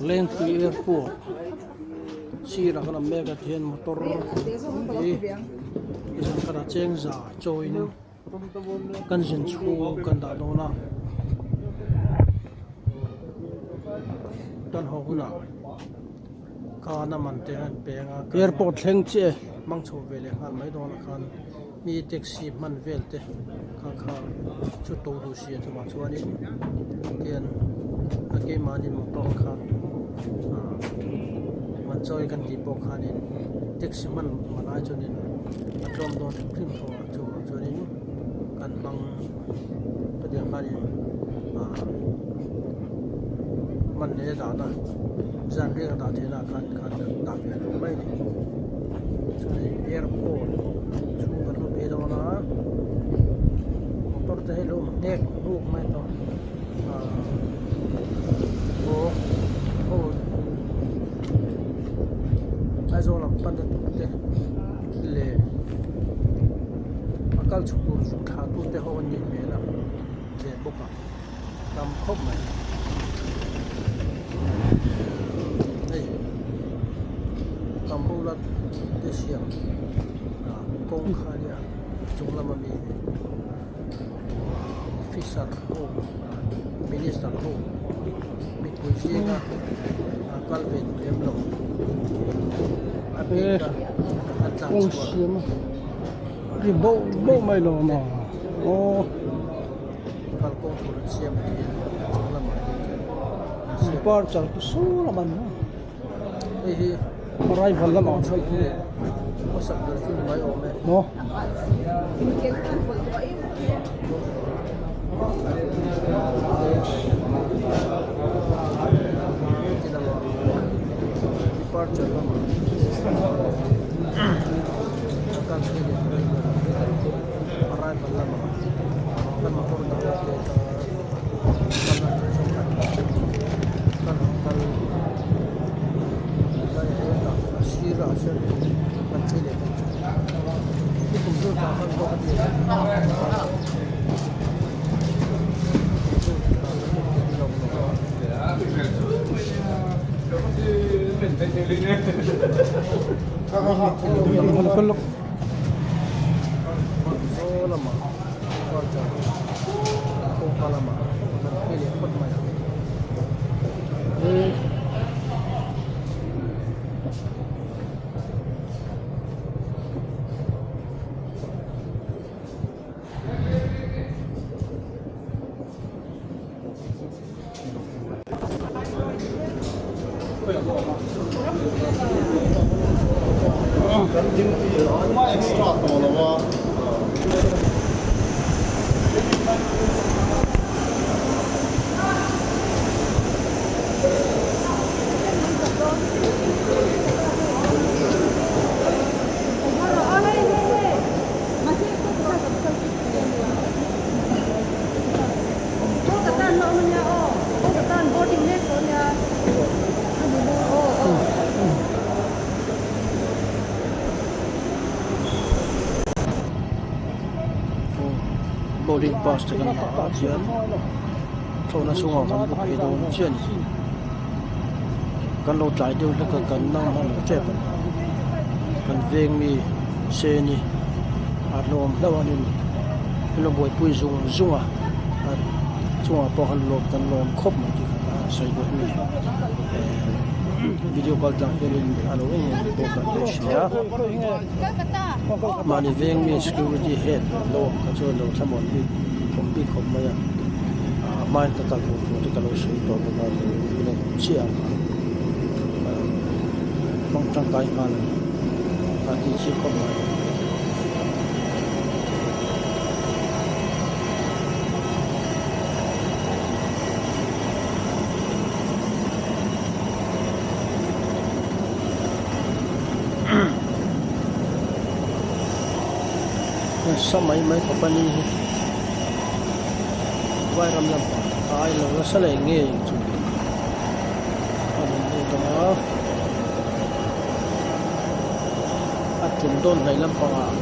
Lengpui airport sirah kan awm mek a tihian motor hi zan khatah chengza chawiin kan zin chhung kan dah dawn a kan haw hunah khan a man te an peng a airport thleng chiah e hmang chho ve leh nghal mai dawn a khan mi taxi hman vel te kha kha chu to duh si a chuvang chuanin tian a keimahni motor kha ah man chawi kan tih pawh khanin taxi hman man ai chuanin a tlawm dawn hrim hrim tho a chuvang chuanin kan hmang hetiang khanin ah man leh a dahna zan riak a dah theihna ah khan khan kan dah ve hlawm mai a ni chuanin airport chhung kan lut phei dawn a motor te hi lo awm hnek hnuk mai tawh ah aw aw Aizawl lam pan na tur te leh a kal chhuk tur zuk thla tu te ho an nih hmel a ve bawk a tam khawp mai hei kamrula te siam ah kawng kha a nia chung lama mi officer ho minister ho mipui zinga ah kal ve duh lem lo a bik a an tlan chhuah ri boh boh mai lo maw aw. Kalkawng tur an siam a ti a a chung lamah hian chuan an siam departure chu saw lam an hei hi arrival lamah kawng chho hi hmasak ber chu ni mai awm e maw heti lamah departure lamah a kal phei leh tur a ni. Arrival lamah kan motor dahna te atanga kalna tur zawk a ni kan han kal lai hetah a sirah hian kan phei leh dawn chu ni kum chu tah khan bawk a ni a ni kum chu tah khan chuan lo awm lo a. Saw lamah departure kawngka lamah kan phei leh phawt mai ang. Boarding pass te kan la a chuan thlawhna chhungah kan bu phei dawn chiah a ni kan lo tlai deuh hlek a kan nang hman lo tep a ni kan veng mi se ni a hlawm hlauh a ni an lo buaipui zung zung a a chungah pawh khan lawm kan lawm khawp mai tih kha a sawi duah a ni video kal tlang hianin a lo eng eng pawh kan hre si a mahni veng mi security head lo awm kha chuan lo thlamuan bik awm bik khawp mai a a hmain ka kal tur thu te ka lo sawi tawh bawk a lo chiah ang a hmang tangkai nghal a ni a tih chi khawp mai. Nasa mai mai khawp a ni hi vairam lampang a ai lo nasa leh ngei ang chu a rawn lut ang a a tum dawn hnaih lampangah.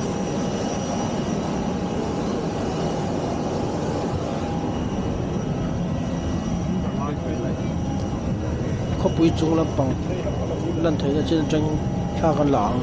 Khawpui chung lampang lan theihna chin atangin thla kan la ang.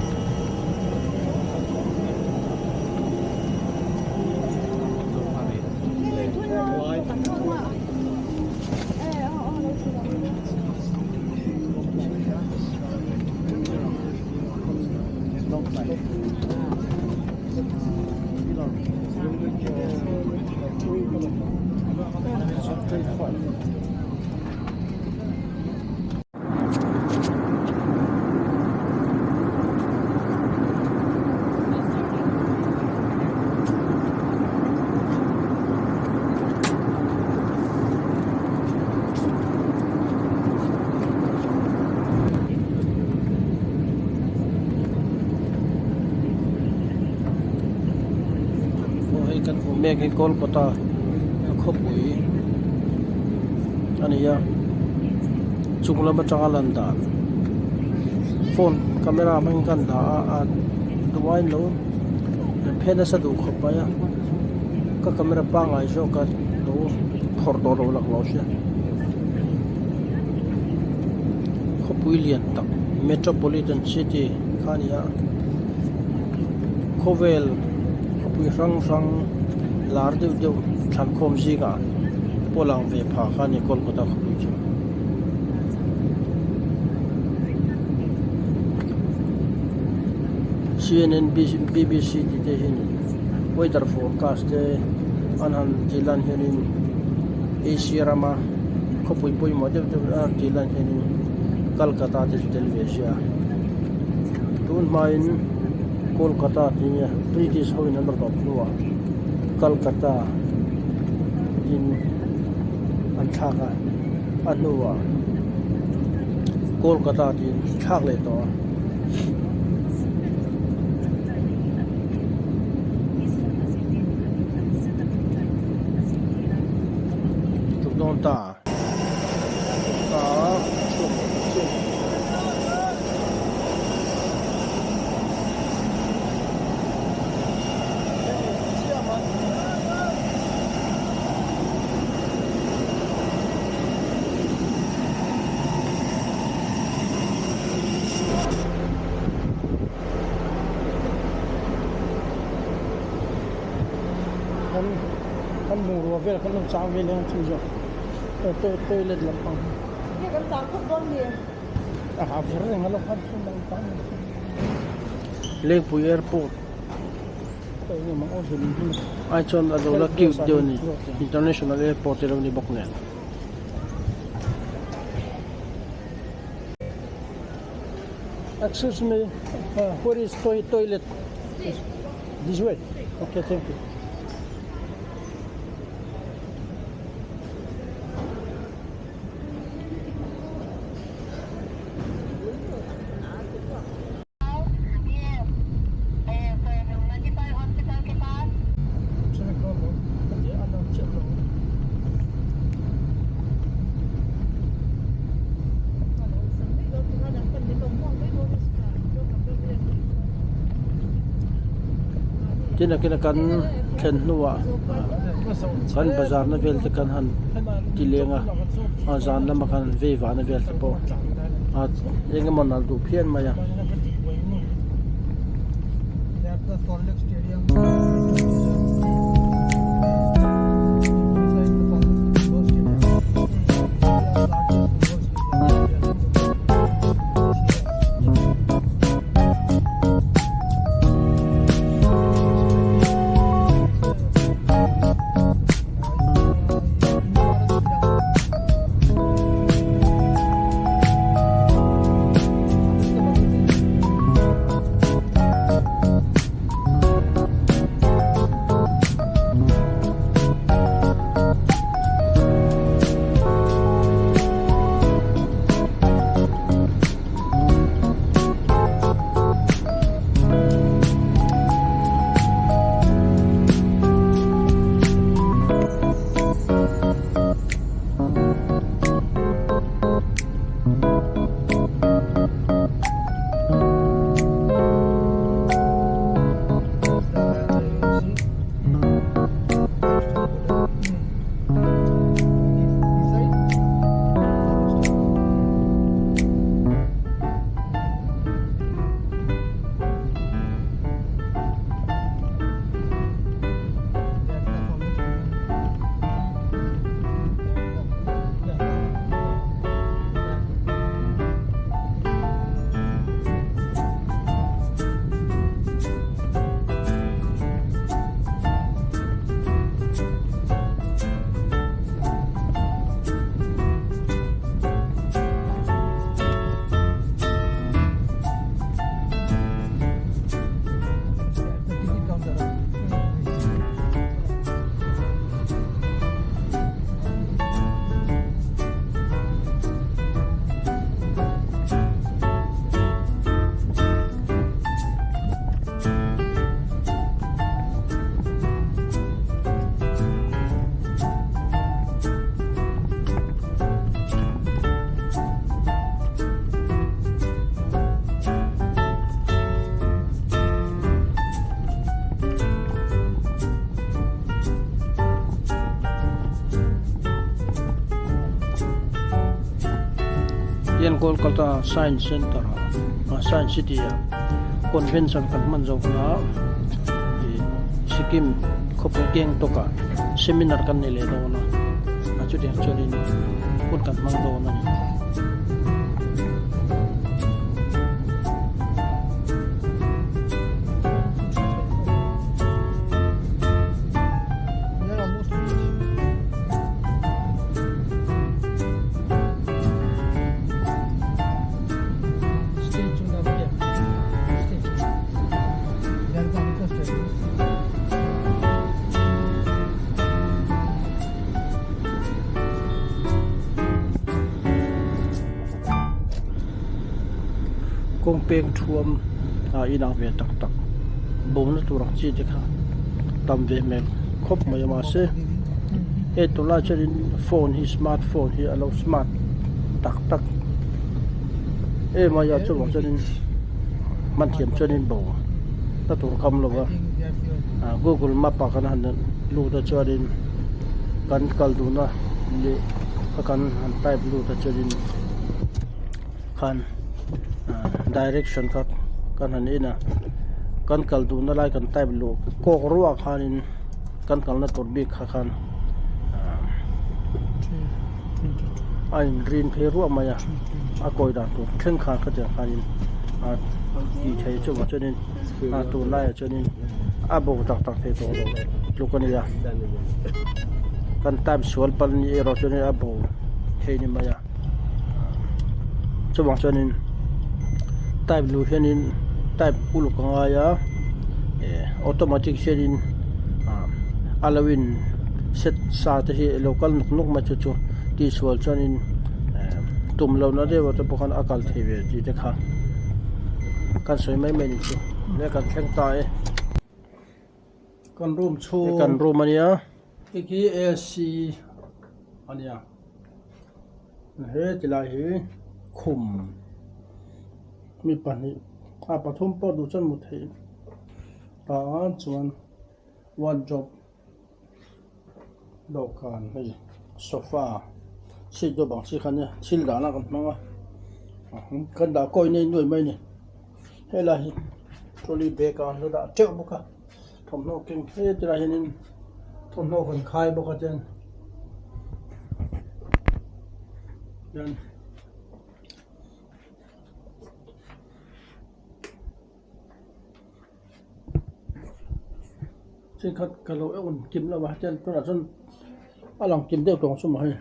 Aw hei kan hmuh mek hi Kolkata khawpui a ni a chung lam atanga lan dan phone camera hmangin kan dah a a duai lo phe nasa duh khawp mai a ka camera pangngai zawk a lo phawrh tawh lo laklawh sia khawpui lian tak metropolitan city kha a ni a khawvel khawpui hrang hrang lar deuh deuh thlankhawm zingah pawh lang ve pha kha a ni Kolkata khawpui chu. CNN BBC tih te hian weather forecast te an han tih lan hianin Asia rama khawpui pawimawh deuh deuh an han tih lan hianin Kolkata te chu tel ve zia a tun hmain Kolkata tih nia British ho in an rawn awp hnuah Kolkata tin an thlak a a hnuah Kolkata tih an thlak leh tawh a. Tuk dawn ta. Ta chhuak leh ta chiah. Kan kan bungrua vel kan lo chang vel hian chu zawk toilet lampang hi. Nge kan chang khawp dawn ni? A ha ver reng a lo khan chu mang tan. Lengpui airport ai chuan a lo la cute deuh a ni international airport te lo ni bawk nen. Excuse me, where is toilet? This way. Okay, thank you. Tin a kina kan thlen hnuah kan bazar na vel te kan han ti leng a a zan lama kan han vei vahna vel te pawh a eng emaw nalh duh phian mai a. Hian Kolkata Science Centre ah Science City ah convention kan hman zawk na ih Sikkim khawpui Gangtok ah seminar kan nei leh dawn a a chutiang chuanin hun kan hmang dawn a ni. Kawng peng thuam a inang ve tak tak bawmna tur ang chi te kha tam ve hmel khawp mai a mahse hei tunlai chuanin phone hi smart phone hi a lo smart tak tak em a chuvang chuanin hman thiam chuanin bo na tur kham lo va google map ah kan han lut a chuanin kan kal duhna leh kha kan han type lut a chuanin khan direction kha kan han en a kan kal duhna lai kan type luh kawk ruah khanin kan kalna tur bik kha khan a in rin phei ruah mai a a kawi dan tur thleng khan khatiang khanin a tih theih chuvang chuanin a tunlaiah chuanin a bo tak tak thei tawh lo tluk a ni a kan type sual pal ni erawh chuanin a bo thei ni mai a chuvang chuanin type luh hianin type uluk a ngai a eh automatic hianin ah a lo in set sa te hi a lo kal nawk nawk mai chu chu tihsual chuanin eh tum lohna deuh ah te pawh khan a kal thei ve tih te kha kan sawi mai mai ni chu nia kan thleng ta e. Kan room chhung. Kan room a nia. Hei khi AC a nia. He tilai hi khum mi pahnih a pathum pawh duh chuan mu theih ta a chuan wardrobe dawhkan hei sofa seat deuh bang chi kha nia thil dahna kan hmang a kan dah kawi nei nuai mai a ni. Helai hi trolley bag ah an lo dah teuh bawk a thawmhnaw keng he tilai hianin thawmhnaw kan khai bawk a chuan chuan thenkhat ka lo en kim lo a chuan tunah chuan a lang kim deuh tawh ang chu maw hei.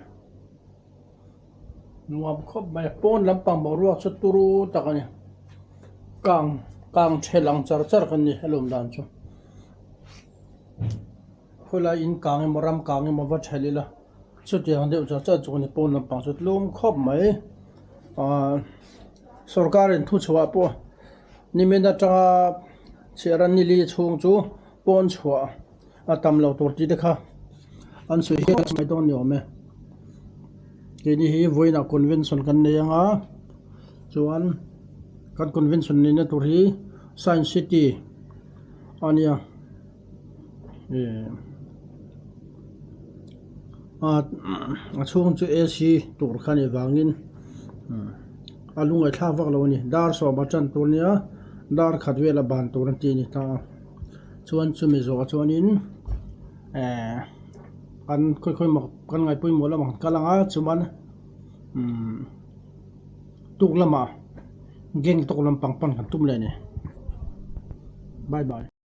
Nuam khawp mai a pawn lampang boruak chu turu tak a ni kang kang ṭhe lang char char kan ni a lawm dan chu khawilai in kang emaw ram kang emaw va ṭhel ila chutiang deuh char char chu a ni pawn lampang chu tlum khawp mai ahh sorkar in thuchhuah pawh nimin atanga chhiar a nili chhung chu pawn chhuah. A tam lo tur tih te kha an sawi hial mai dawn ni awm e. Keini hi vawiinah convention kan nei ang a, chuan kan convention neihna tur hi science city a nia ih a chhung chu A_C tur kha a nih vangin a lungaihthlak vak lo a ni. Dar sawm a tan tur a nia dar khat vela ban tur an ti a ni ta a. Chuan chumi zawhah chuanin ehh kan khawi khawi maw kan ngaih pawimawh lamah kan kal ang a chuan umm tuk lamah gang tawk lampang pan kan tum leh a ni bye bye.